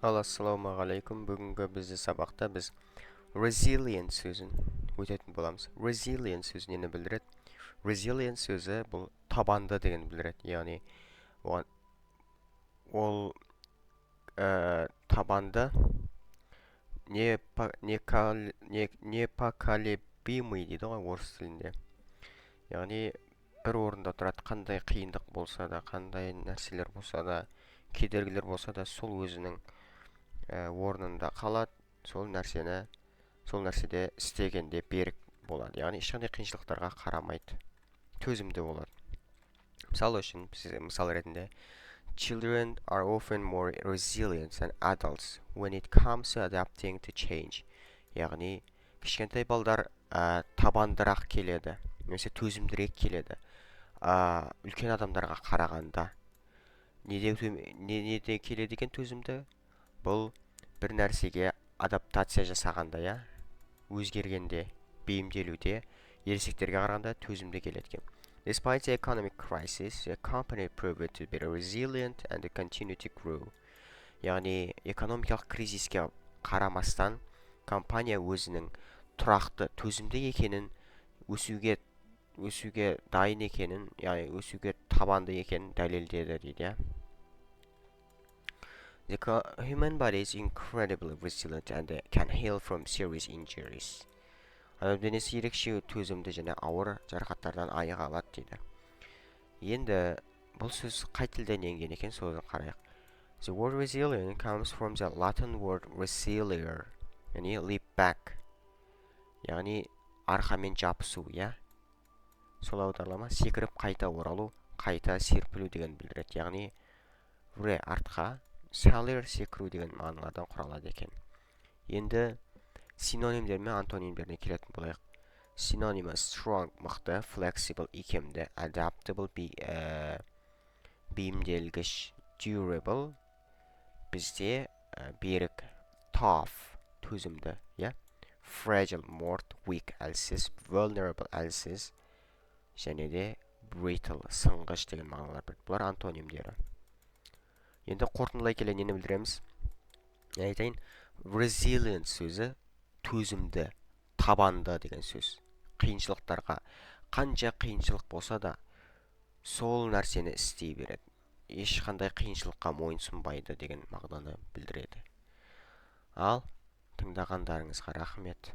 Ал, ассалаумағалейкум! Бүгінгі бізде сабақта біз resilient сөзін өтетін боламыз. Resilient сөзі нені білдіреді? Resilient сөзі бұл табанды деген білдіреді, яғни оған ол табанды, не не непоколебимый дейді ғой орыс тілінде, яғни бір орында тұрады. Қандай қиындық болса да, қандай нәрселер болса да, кедергілер болса да, сол өзінің орнында қалады, сол нәрсені, сол нәрседе істегенде берік болады, яғни ешқандай қиыншылықтарға қарамайды, төзімді болады. Мысалы үшін, мысал ретінде: Children are often more resilient than adults when it comes to adapting to change. Яғни кішкентай балдар табандырақ келеді немесе төзімдірек келеді үлкен адамдарға қарағанда. Неде, неде келеді екен төзімді? Бұл бір нәрсеге адаптация жасағанда, иә, өзгергенде, бейімделуде ересектерге қарағанда төзімді келеді екен. Despite the economic crisis, the company proved to be resilient and continue to grow. Яғни экономикалық кризиске қарамастан, компания өзінің тұрақты, төзімді екенін, өсуге дайын екенін, яғни өсуге табанды екенін дәлелдеді дейді, иә. The human body is incredibly resilient and can heal from serious injuries. Адам денесі ерекше төзімді және ауыр жарақаттардан айыға алады дейді. Енді бұл сөз қай тілден енген екен, соны қарайық. The word resilient comes from the Latin word resilere, яғни leap back, яғни арқамен жабысу, иә, сол аударылама секіріп қайта оралу, қайта серпілу деген білдіреді. Яғни re артқа, salire секіру деген мағыналардан құралады екен. Енді синонимдер мен антонимдеріне келетін болайық. Синонимі: strong мықты, flexible икемді, adaptable бейімделгіш, durable бізде берік, tough төзімді, иә, fragile морт, weak әлсіз, vulnerable әлсіз және де brittle сынғыш деген мағыналар береді. Бұлар антонимдері. Енді қорытындылай келе нені білдіреміз? Айтайын, resilient сөзі төзімді, табанды деген сөз. Қиыншылықтарға, қанша қиыншылық болса да, сол нәрсені істей береді, ешқандай қиыншылыққа мойынсұнбайды деген мағынаны білдіреді. Ал, тыңдағандарыңызға рахмет.